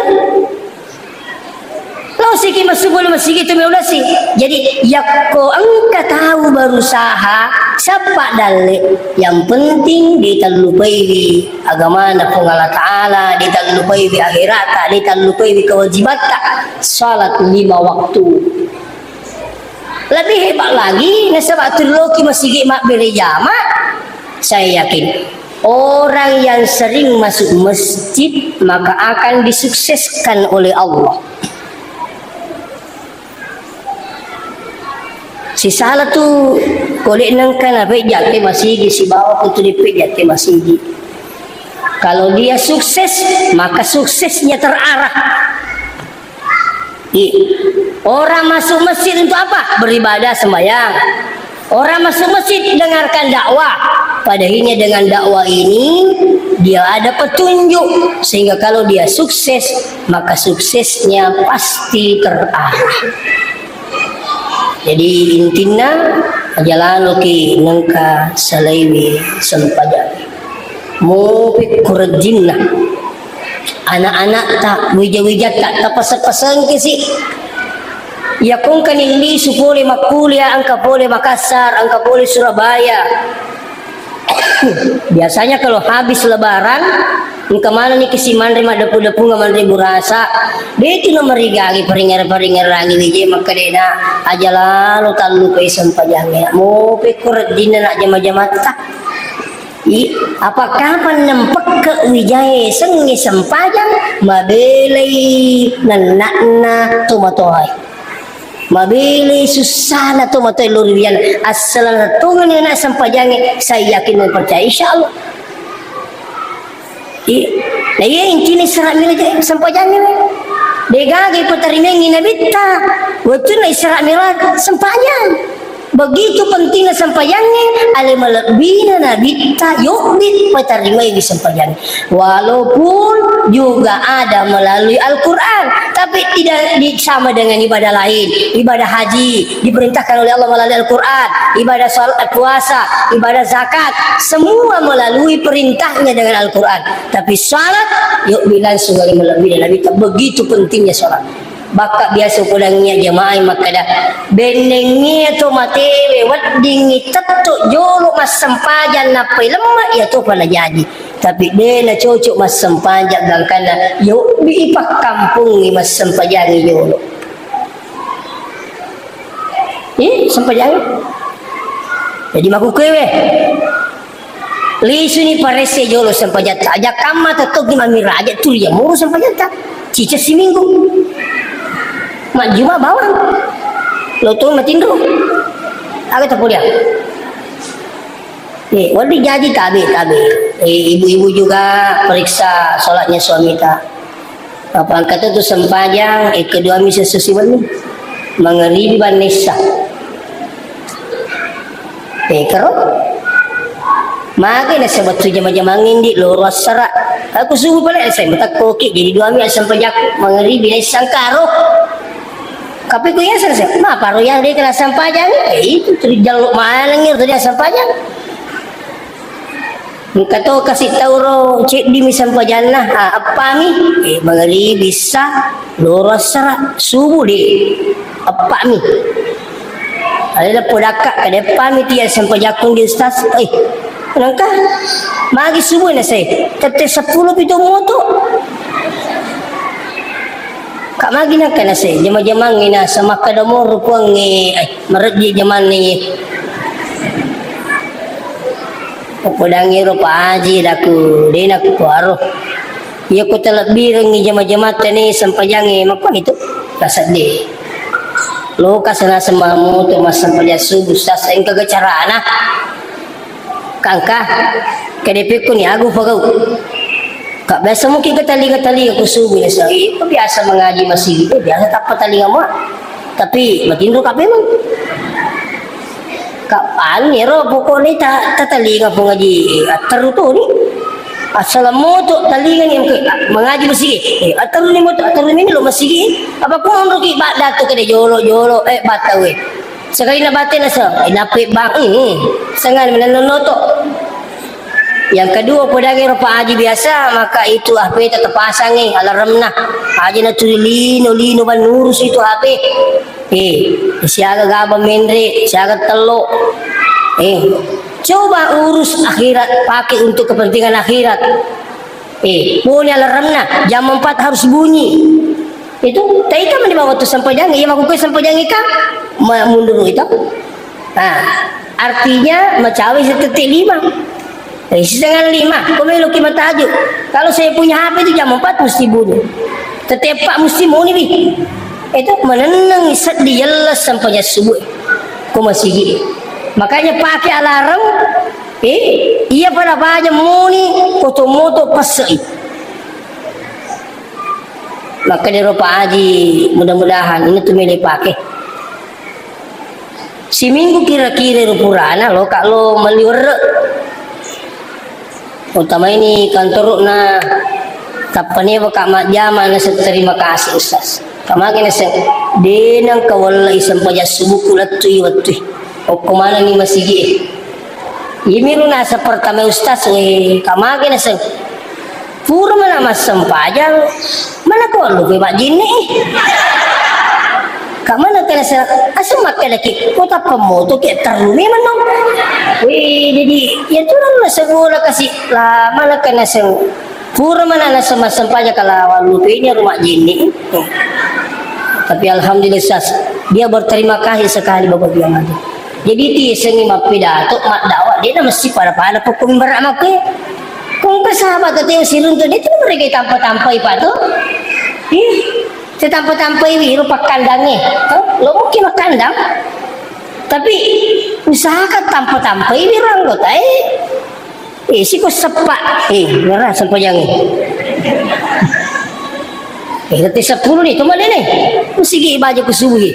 Lo siki massubu masigi tu melo doa si. Jadi, yakko engka tau berusaha, sappa dalle, yang penting ditallupaiwi agamana Puang Allah Ta'ala, ditallupaiwi akhirata, ditallupaiwi kewajibatta, salat lima waktu. Lebih hebat lagi, nasaba tulloki masigi mabbere jama, saya yakin orang yang sering masuk masjid maka akan disukseskan oleh Allah. Sisala tu kole nengka na pejja te masigi, sibawa kutu di pejja te masigi. Kalau dia sukses, maka suksesnya terarah. I-, orang masuk masjid untuk apa? Beribadah, sembahyang. Orang masuk masjid dengarkan dakwah. Pada akhirnya dengan dakwah ini, dia ada petunjuk. Sehingga kalau dia sukses, maka suksesnya pasti terarah. Jadi intinna, aja laloki nengka salaiwi sempajang. Mopi kurejjinna. Anak-anakta, wija-wijatta, tapaseng-pasengki si. Iya kongka nillisu pole makkuliah, engka pole Makassar, engka pole Surabaya. Biasanya kalau habis lebaran, engka manenni kisi manre maddepu-depunga manre burasa, de' tu na marigagi paringerang-paringerangi wije makkedena, aja lalo tallu pei sempajangnge, mopi kurejjinna na jama-jamatta. I, apa kapan nempekke wijae sengnge sempajang, mabelai nenna'na tomatoae. Mabelai sussana tomatoae lo ri wiana. Assaleng tongeng na sempajangnge, saya yakin dan percaya, insya Allah. I, na iya intina Isra Mi'raj sempajangnge. De' gaga ipatarimengi nabitta. Wettunna Isra Mi'raj sempajang. Begitu pentingnya sempajangnge, ale malebbina nabitta yobbi patarimaiwi sempajangnge. Walaupun juga ada melalui Al-Quran, tapi tidak di-, sama dengan ibadah lain. Ibadah haji diperintahkan oleh Allah melalui Al-Quran, ibadah salat, puasa, ibadah zakat, semua melalui perintahnya dengan Al-Quran. Tapi salat, yobbi langsung ale malebbina nabitta. Begitu pentingnya salat. Bakka biasa upodangngi jamaah makkeda, bennengngi to matewe weddingngi tetto jolo massempajang nappai lemma, iya topa najaji. Tapi de nacocok massempajang gangkanna yobbi ipakkampungngi massempajangngi jolo. Ih, sempajang. Jadi makkukkuewe. Lisuni paresse jolo sempajatta. Aja kamma tettoki mammiraja tuli yamuru sempajatta. Cica siminggu. Majjuma bawang. Lotong matinro. Aga tapolia. Nih, wedding jaji tabe, tabe. Eh, ibu-ibu juga periksa sholatnya suamita. Apa engka tu sempajang, eh, kedua mi sesusi wenni. Mangeribi bannessa. Eh, kero? Mage naseng wettu jama-jamang indi, loro assara. Aku subuh pale, saya matakkoki, jadi dua mi sempajakku. Mangeribi nessa engkaro. Kape ku iya selesai. Ma paro iya de kena sempajang. Eh, itu tu jaluk maneng itu dia sempajang. Engka to kasi tau ro ceddi mi sempajanna. Ah, eppa mi. Eh, mangeribi sa, loro assara, subuh de. Eppa mi. Ale leppo dakka, kada eppa mi tia sempajakku di ustaz. Eh, nangka magi subuh na saya. Tette seppulo pitu moto. Kak magi nangka na saya. Jama-jamangi na sama kada moro puangi. Eh, Marejji jamanna iye. Podangi ro Pak Haji laku, de naku kuaro. Iya ko talebbirengngi jama-jamatta ni sempajangnge, makkoni tu? Kasedde. Loka sana sembamu tu massempajang subuh, sasa engka ga carana. Kangka, kedepekku ni agu pagau. Kak, biasa mungkin ke talinga-talinga ku subuh ya, saya biasa mengaji masigi, eh, biasa tappa talinga mua. Tapi matinro kak memang. Kak, anu ya ro, pokoknya ta, ta talinga pengaji, eh, atteru tu ni. Assalamu tu talinga ni, eh, mengaji masigi, eh, atteru ni moto, atteru ni lo masigi, apa ku onro ki bak datu kede jolo-jolo, eh, batau, eh. Sekali na bate na se, eh, nape bang, eh, sengan menenun noto. Yang kedua, podangi ro Pak Haji biasa, maka itu H P ta terpasang, eh, alarmna. Aja na tuli lino, lino ban urus itu H P. Eh, siaga gaba menre, siaga tello. Eh, coba urus akhirat, pakai untuk kepentingan akhirat. Eh, poni alarmna, jam empat harus bunyi. Itu, taika mani bawa tu sempajang, iya makkukue sempajang ika, ma-, mundur itu. Nah, artinya macawe setete lima. Eh, setengah lima, ko meloki matahajud. Kalau saya punya H P itu jam empat mesti bunyi. Tette eppa mesti muni wi. Itu menenang seddi jelas sempajang subuh. Ko masigi. Makanya pakai alarm, eh, iya pada baja muni, koto moto pasei. Maka dero Pak Haji, mudah-mudahan ini tu mele pake. Siminggu kira-kira ro purana lo, kak lo meliwere. Utama ini kantor na tappane kak majjama na terima kasih Ustaz. Kamake na se, denang kawalla isempajang subuh ku lettu i wettu. Okko mana ni masigi. Iyamiru naseng pertama Ustaz, we, kamage naseng, pura mana massempajang, mana ko lupe majjinni. Kamana ke naseng, aseng makkeda ki, ko tappa moto ke terru memang no. We, jadi, ya tu naseng gula kasi, lah, mana ke naseng, pura mana naseng massempajang kala wallupe nya rumah jinni. Tapi alhamdulillah, Ustaz, dia berterima kasih sekali Bapak Biang Haji. Jadi, ti sengi mappidato, maddawa, de na mesti pada-pada pokok mimbara makkue. Kongka sahabat tu teo siruntu, de tu mereka tampa-tampai, Pak, tu. Ih, te tampa-tampai wiro pakkandangnge. Tuh, lo mungkin makkandang. Tapi, usahakan tampa-tampai wiro anggota, eh. Eh, siko seppa. Eh, ngerah sempajangnge. Eh, nanti sepuluh ni, cuma de ni. Usigi baju ku subuhi.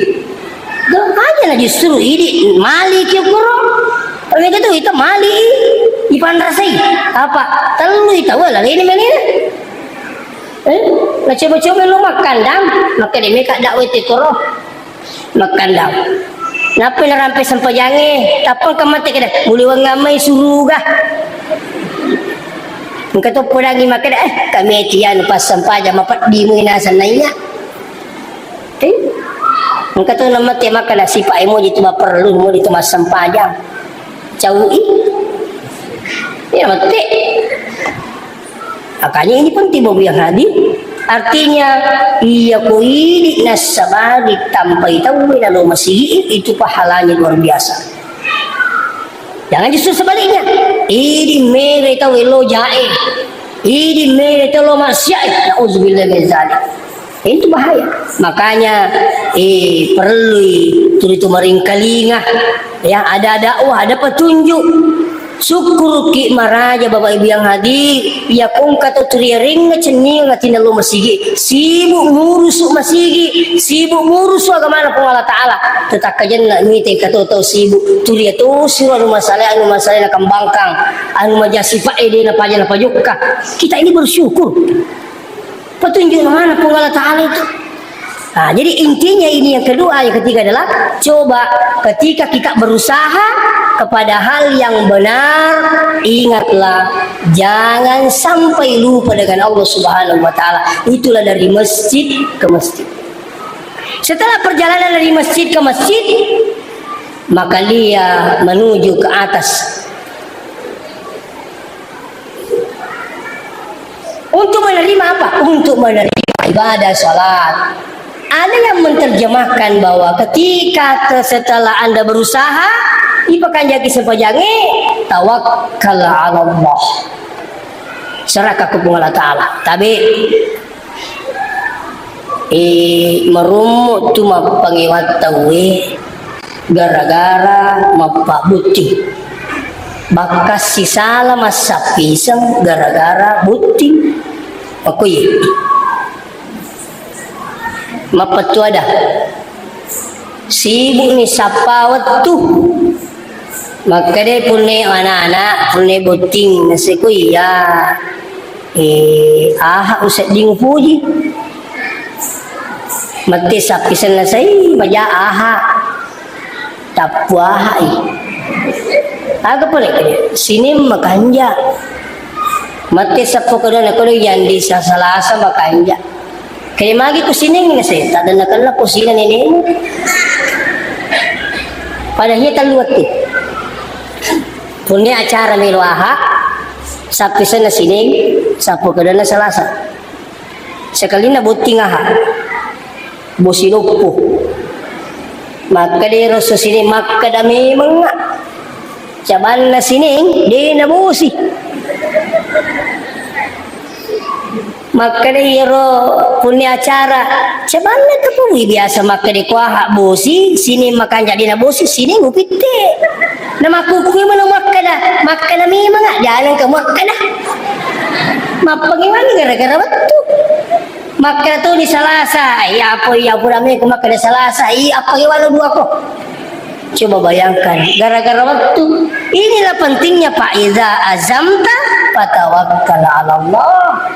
Ke aja na justru idi mali ki kuro. Mega tu ita mali ipanrasai. Apa? Tellu ita wala leni meni. Eh, na coba-coba lo makkandang, makkeda meka dakwah ti kuro. Makkandang. Nappa narampe sempajange, tappa engka mate keda, muli wengamai suruga. Engka to podangi makkeda, eh, kami tian pas sempajang mapeddi mu ina sanaiya. Eh, engka to namate makkeda, sipa emoji tu maperlu, muli tu massempajang. Caui. Ya mate. Makanya ini penting, Bapak yang hadir. Artinya, iya ko idi nassabari tampai tauwe nalo masigi, itu pahalanya luar biasa. Jangan justru sebaliknya. Idi mere tauwe lo jae. Idi mere tauwe lo maksiat. Nauzubillah min zalik. Itu bahaya. Makanya, eh, perlu tuli tu maringkalinga. Ya, ada dakwah, ada petunjuk. Syukurki maraja Bapak Ibu yang hadir, iya ko engka to turiarengnge cenninga atinna lo masigi, sibuk ngurusu masigi, sibuk ngurusu agamana Puang Allah Ta'ala. Tetakkajenna mite engka to tau sibuk, turia to siro anu masalah, anu masalah nakambangkang, anu maja sifat ede napaja napajokka. Kita ini bersyukur. Petunjuk mana Puang Allah Ta'ala itu. Nah, jadi intinya ini yang kedua, yang ketiga adalah coba ketika kita berusaha kepada hal yang benar, ingatlah jangan sampai lupa dengan Allah Subhanahu wa Ta'ala. Itulah dari masjid ke masjid. Setelah perjalanan dari masjid ke masjid, maka dia menuju ke atas. Untuk menerima apa? Untuk menerima ibadah salat. Ada yang menerjemahkan bahwa ketika ke-, setelah Anda berusaha, ipakanjaki sempajange, tawakkal ala Allah. Serahkan ke Allah Ta'ala. Tapi, eh, marummu tu mappangewatta we. Gara-gara mappabutting. Bakka sisala massappiseng gara-gara butting. Makkuye. Mappettu ada. Sibuk ni sappa wettu. Makkeda punne anak-anak, punne botting, nasekku iya. Eh, aha usedding upuji. Mette sappisenna sai, maja aha. Tappu ahai. Aga pole kede, Sining makanja. Mate sappo kedona kodo yandi sa-, Salasa makanja. Kede magi ku Sining na seta dan nakella posina nenemu. Padahal iya tellu wettu. Punne acara melo aha, sappisenna Sining, sappo kedona Salasa. Sekalinna botting aha. Bosi loppo. Makkeda ero esso Sining, makkeda memengnga. Cabanna Sining, de nabosi. Makkeda ero punni acara, cabanna tepui biasa makkeda ko aha bosi, Sining makanja de nabosi, Sining upitte. Namakkukui melo makkeda, makkeda memengnga, jangan ke makkeda. Mappengiwangi gara-gara wettu. Makkeda toni Salasa, iya apa iya pura meko makkeda Salasa, iya apa iya walo dua ko. Coba bayangkan, gara-gara wettu. Inilah pentingnya, Pak, idza azamta fatawakkal 'ala Allah.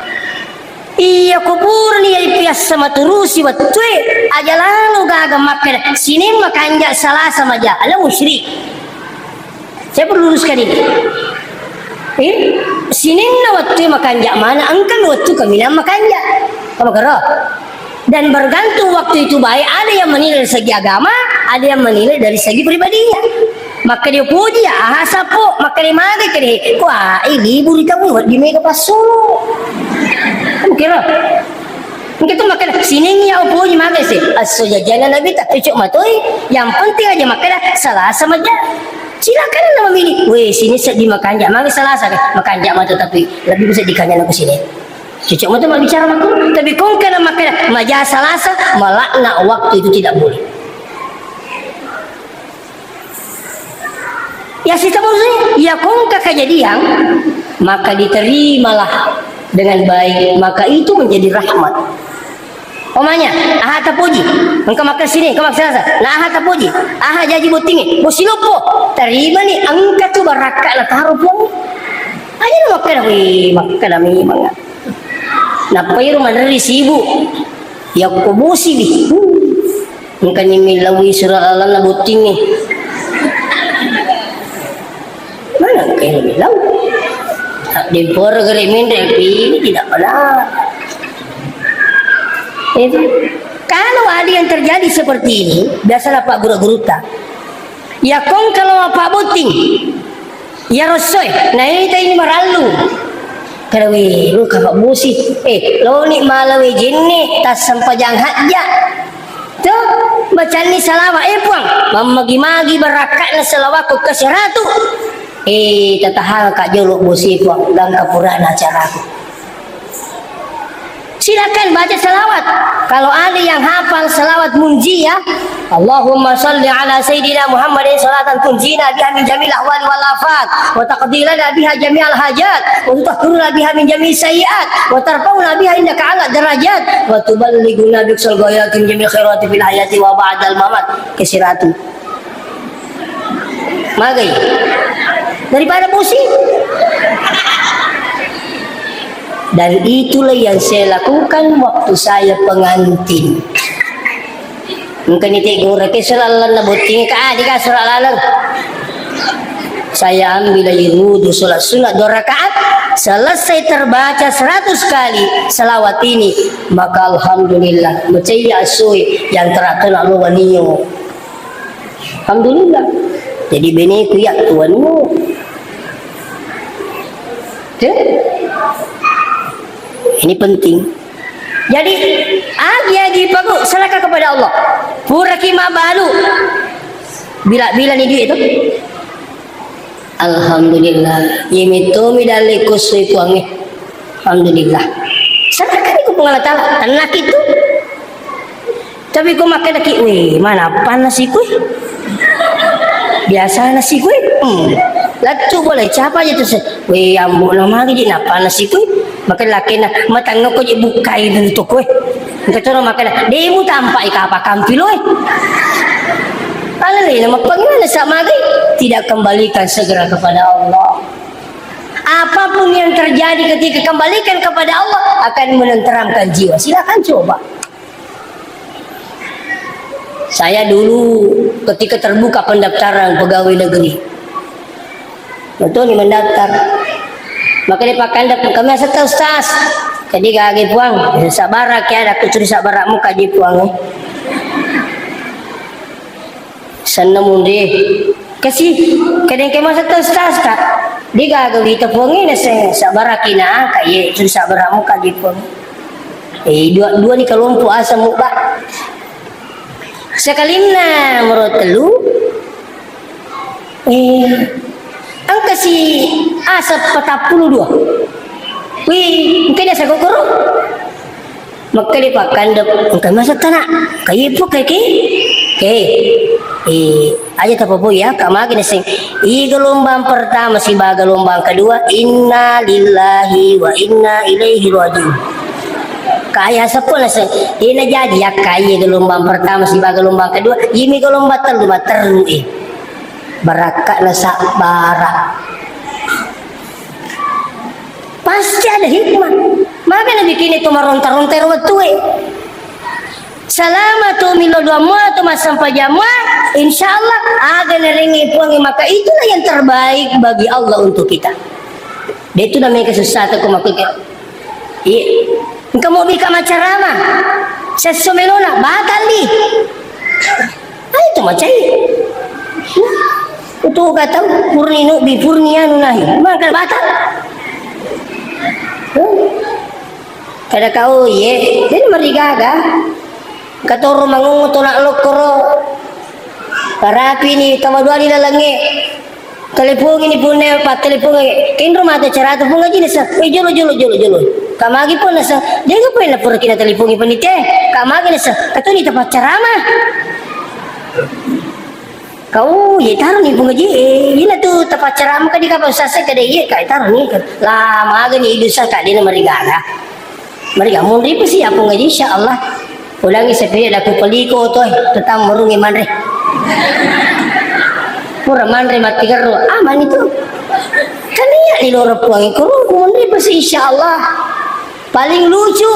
Iya ko purani iya piassa maturusi wettue, aja lalo gaga makkeda, Sining makanja Salasa maja, ala musyrik. Saya perlu luruskan ini. Eh, Sininna wettu makanja mana, engka wettu kaminang makanja. Apa karo? Dan bergantung waktu itu baik, ada yang menilai dari segi agama, ada yang menilai dari segi pribadinya. Makkeda puji ya, aha sappo, makkeda magai kede, wah, eh, libur kamu, di mega pasulu. Kamu kira? Engka tu makkeda, Sining iya upoji magai se. Esso jajanna Nabitta, cocok matoi. Yang penting aja makkeda, Salasa maja. Silakan Anda memilih. Weh, Sining seddi makanja. Magai Salasa kan? Makanja matu tapi lebih bisa dikanja nako Sining. Cocok matu mabbicara mako. Tapi ko engkana makkeda, maja Salasa, melaknat waktu itu tidak boleh. Ya, sistem muslim, ya, ko engka kejadian, maka diterimalah dengan baik, maka itu menjadi rahmat. Omanya, aha tapoji? Engka makkasini, engka maksalasa. Na aha tapoji? Aha jaji bottingnge? Bosi loppo. Tarimani, engka tu barakka nataro Puang. Aja na makkeda, wih, makkeda memang. Nappa iro maderri sibuk. Yakko bosi di. Engkani millaui sura lalanna bottingnge. Mana engka yang bilang? Dempor gere menre, ini tidak benar. Itu. Kalau ada yang terjadi seperti ini, biasalah Pak guru-guru ta. Ya kong kalau Pak Botting, ya rosoe, naita ini marallu. Kada we, lu kapa busi. Eh, loni malawe jenne, tassempajang hajja. Tuh, bacanni salawat, eh, Puang, mammagi-magi barakka'na salawatku ke seratu. Eh, tatahangka jolo bosi, Puang, gangka purana acaraku. Silakan baca salawat. Kalau ada yang hafal salawat munjiyah, Allahumma salli ala sayyidina Muhammadin salatan tunjina biha min jami'il ahwali wal afat, wa taqdi lana biha jami'al hajat, wa tutahhiruna biha min jami'is sayyi'at, wa tarfa'una biha indaka ala darajat, wa tuballighuna bi aqsal ghayati min jami'il khairati fil hayati wa ba'dal mamat. Ke seratu. Magai. Daripada pusing. Dan itulah yang saya lakukan waktu saya pengantin. Engkani tegorake sura lalanna botting ka, ah, dika sura laleng. Saya ambil air wudhu, sholat sunat dua rakaat, selesai terbaca seratus kali salawat ini, maka alhamdulillah, macai asui yang teratuna lo wanio. Alhamdulillah. Jadi beneku ya tuanmu. Oke? Ini penting. Jadi, agi-agi pagu, serahkan kepada Allah. Puraki mabalu. Bila-bila ni duit itu. Alhamdulillah. Iya mettomi dalle kussui Puangnge. Alhamdulillah. Serahkan itu Puang Allah Ta'ala. Tenang itu. Tapi ko makkedaki, "Weh, mana panna sikui?" Biasa na sikui. Hmm. Lattu boleh capa aja tuh. "Weh, ambo na magi di na panna sikui." Maka lakena, "Matangga ko je bukai dulu toko, eh." Engka coro makana, "Demu tampai kapa kampilo, eh." Alale na mapangina sa magi. Tidak, kembalikan segera kepada Allah. Apapun yang terjadi ketika kembalikan kepada Allah akan menenteramkan jiwa. Silakan coba. Saya dulu ketika terbuka pendaftaran pegawai negeri, betul ni mendaftar. Maka dia pakandap, "Kami asal tahu, Ustaz." Jadi, "Gage, Puang, sabaraki ada, aku curi sabarakmu kaji, Puang, eh." Senna munri. Kasi, kadang ke masa tas tas, Kak. Dia gaga wita Puangnge, naseng sabaraki na, Kak, ye, curi sabarakmu kaji, Puang. Eh, dua, dua ni kalompo asa mu, Pak. Sekalinna mero telu. Eh, engka si asa patappulo dua. Wih, engka dia sagokoro. Makkeda pakkandep, engka masa tana, kayi puk kayi ke? Ke. Eh, aja tapapoi ya, Kak, magi naseng. I gelombang pertama sibawa gelombang kedua, inna lillahi wa inna ilaihi rajiun. Kaya seppo naseng, eh, na jadi ya, kaya gelombang pertama sibawa gelombang kedua, imi gelombang telu, matteru, eh. Barakka na sabbara. Pasti ada hikmah. Maka nabikin itu maronta-ronta ero wettue. Selama tu milo dua mua tu massempajang mua, insya Allah aga narengi Puang, maka itulah yang terbaik bagi Allah untuk kita. Dia itu namanya kesusahan atau kemakukan. Iya. Engka mau bika macarama. Sesso melona, batal di. Ayo tu macai. Kutu kata purni nubi, purni anu nahi. Mangkal batal. Kada kau ye, jadi marigaga. Katoro mangungu tolak lokoro. Parapi ni, tawa dua ni lalangnge. Telepongi ni punna pattelepong, "Kenro mata carata Puang Haji nasa." "Eh, jolo, jolo, jolo, jolo." Kamagi pun nasa, "Dega pun na pura kina telepongi panitia." Kamagi nasa, "Katoni tapaccarama." Kau, ye taro ni Puang Haji, eh, ina tu tapaccarama kadi kapang sasa kada ye, kai taro ni. Lama gani idusa kadi na marigaga. Marigaga munri pasi ya Puang Haji, insya Allah. Ulangi sapire, laku peliko to, tetang merungi manre. Pura manre mati gerro, aman itu. Kan iya di loro puang iku, munri pasti insya Allah. Paling lucu,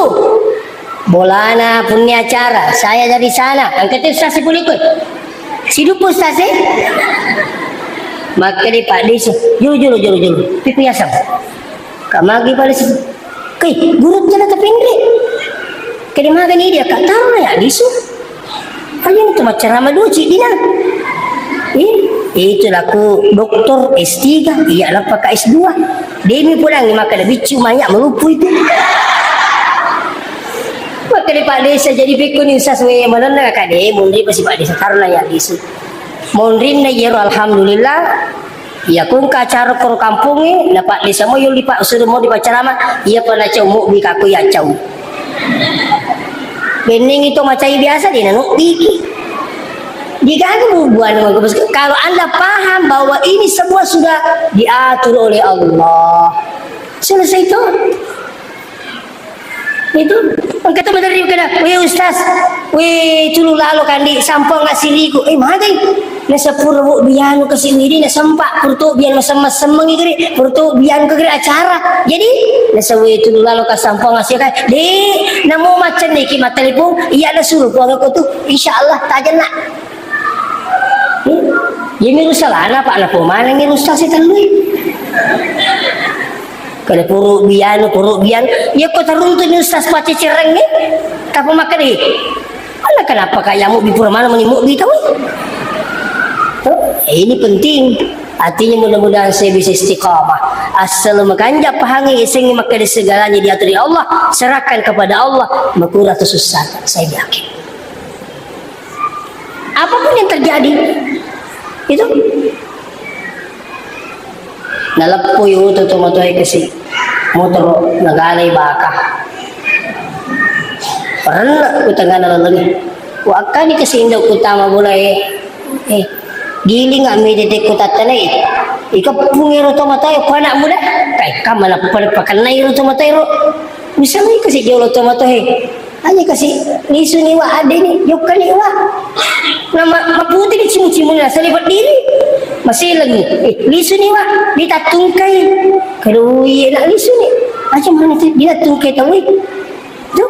bolana punya acara, saya dari sana, angkat ustaz si peliko. Sidup ustaz, eh? Maka di Pak Desa, julu, julu, julu, julu. Pipi asam. Kamagi pada si, "Kai, guru tena tapinri." Kede magani dia, "Kak, taruh ya, disu." Ayo, itu macam ceramah dua, Cik Dina. Eh, itu laku doktor S tiga, iya, lappa ka S dua. Demi pulang, maka ada bicu, banyak melupu itu. Maka di Pak Desa, jadi pikun ustaz, we, mana nak kade, munri pasti Pak Desa, taruh ya, disu. Munrinna yero, alhamdulillah, iya, kungka acara koro kampongnge, na Pak Desa mo yoli, Pak, suruh mo dipaccarama, iya, pa nacau mobbi kako iya cau. Benneng itu macai biasa, di nanu biki. Digaga bubuan, kalau Anda paham bahwa ini semua sudah diatur oleh Allah. Selesai itu. Itu, engka to maderri kada, "We Ustaz, we tulu lalo kandi sampo ngasiriku." Eh, magai. Nasapuro bu bianu kasi widi nasempa, purtu bian masem-masem mengi geri, purtu bian ke geri acara. Jadi, nasa we tulu lalo ka sampo ngasiri kai. De, namo macam niki matelpon, iya nasuruh puang aku tu, insya Allah tajana. Hmm? Iya miru salana, Pak, napa maneng miru Ustaz si tellui. Kada puru bianu, puru bian. Iya ko taruntu ni Ustaz pace cerengnge. Tapa makkeda, "Mana kenapa kayak mubbi pura mana meni mubbi tau?" Oh, ini penting. Artinya mudah-mudahan saya bisa istiqamah. Asal makanja pahangi isengi makkeda segalanya diatur Allah, serahkan kepada Allah, makura tu susah. Saya yakin. Apapun yang terjadi, itu naleppoi oto tomatoae kasi motoro nagalai baka. Renne utangana lalengnge. Wakkani kasi inda kutama bolae. Eh, gilinga mi tete kutattanai. Ikeppung ero tomatoae ko anak muda. Kai kamana pada pakennai ero tomatoae ro. Misalnya kasi jolo tomatoae. Aja kasi lisu ni wa, ade ni, jokka ni wa. Nama maputi ni cimu-cimu ni, asal lipat diri. Masih lagi. Eh, lisu ni wa, ditattungkai. Kalau iya nak lisu ni. Aja mana tu, ditattungkai tahu. Tu.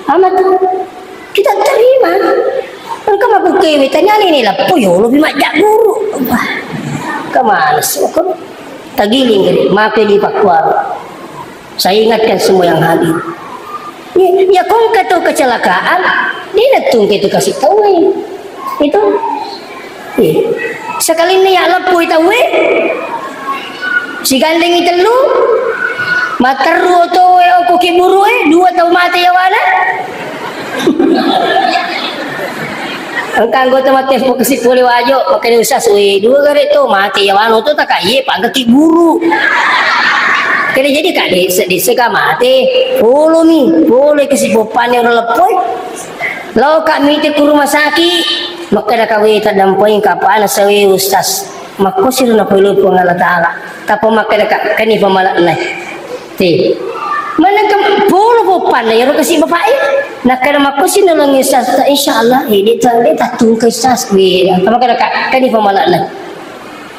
Amat. Kita terima. Engka makukewe tanya ni ni lappo yo lebih majak guru. Wah. Kemana sih kau? Tagiling gede, mape di pakuaro. Saya ingatkan semua yang hadir. Ya, ya kongka tau kecelakaan, dia datang ke itu kasih tahu, eh. Itu. Eh. Sekali ini ya lepui tahu, eh. Si gandeng itu lu, materu oto, eh, oko kiburu, eh, dua tau mate yawana. Engka anggota mate fokus pole wajo, makanya usah suwe dua gare to mate ya wano to taka iye pangga ki guru. Kene jadi kade sedih sega mate. Polo mi, polo ke si popane ora lepoi. Lo kak mite ku rumah sakit, makkeda kawe tadampai kapana sawe ustaz. Makkosi na polo Puang Allah Taala. Tapa makkeda kak kani pamalakna. Te. Maneng ke polo poppanna iyaro kasi bapak e. Nakkeda makkosi nolongi ustaz, insyaallah, eh, de ta, de tattungke ustaz. Wih, apa kada ka, kani pamalakna.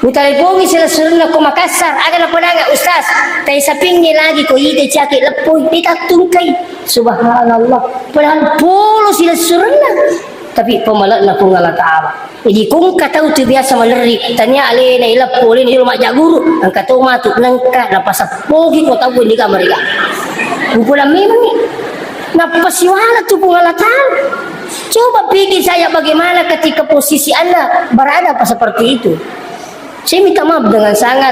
Utalepongi silessurenna ko Makassar, aga napadanga ustaz. Tai sapingnge lagi ko ite cake leppoi, de tattungkai. Subhanallah. Padahal polo silessurenna. Tapi pamalakna Puang Allah Taala. Jadi, kongka tau tu biasa manerri, tania alena ileppo, alena jolo majjaguru, engka to matu, nengka napaseppoki ko tau di kamar ika. Kumpulan memang ni. Napasiwala tu Puang Allah Taala. Coba pikir saya bagaimana ketika posisi Anda berada apa seperti itu. Saya minta maaf dengan sangat,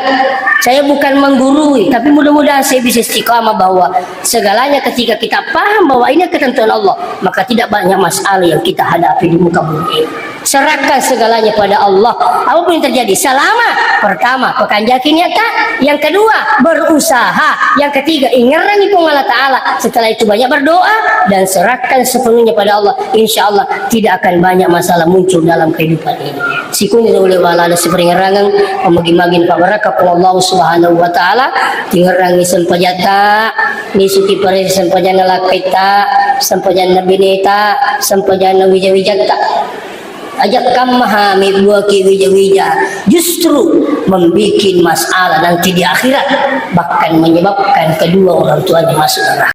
saya bukan menggurui, tapi mudah-mudahan saya bisa istiqamah bahwa segalanya ketika kita paham bahwa ini ketentuan Allah, maka tidak banyak masalah yang kita hadapi di muka bumi ini. Serahkan segalanya pada Allah. Apapun yang terjadi, selama pertama, pekanjaki niatta. Yang kedua, berusaha. Yang ketiga, ingerangi Puang Allah Ta'ala. Setelah itu banyak berdoa dan serahkan sepenuhnya pada Allah. Insya Allah tidak akan banyak masalah muncul dalam kehidupan ini. Sikuniro ulé wala ada siperingerangeng, Magi-magi napabarakka ko Allah Subhanahu wa Ta'ala, tingerrangi sempajatta, misuki parese sempajanna lakkaitta, sempajanna beneta, sempajanna wija-wijatta. Aja kammaha mebbuaki wija-wija, justru membikin masalah nanti di akhirat, bahkan menyebabkan kedua orang tuanya masuk neraka.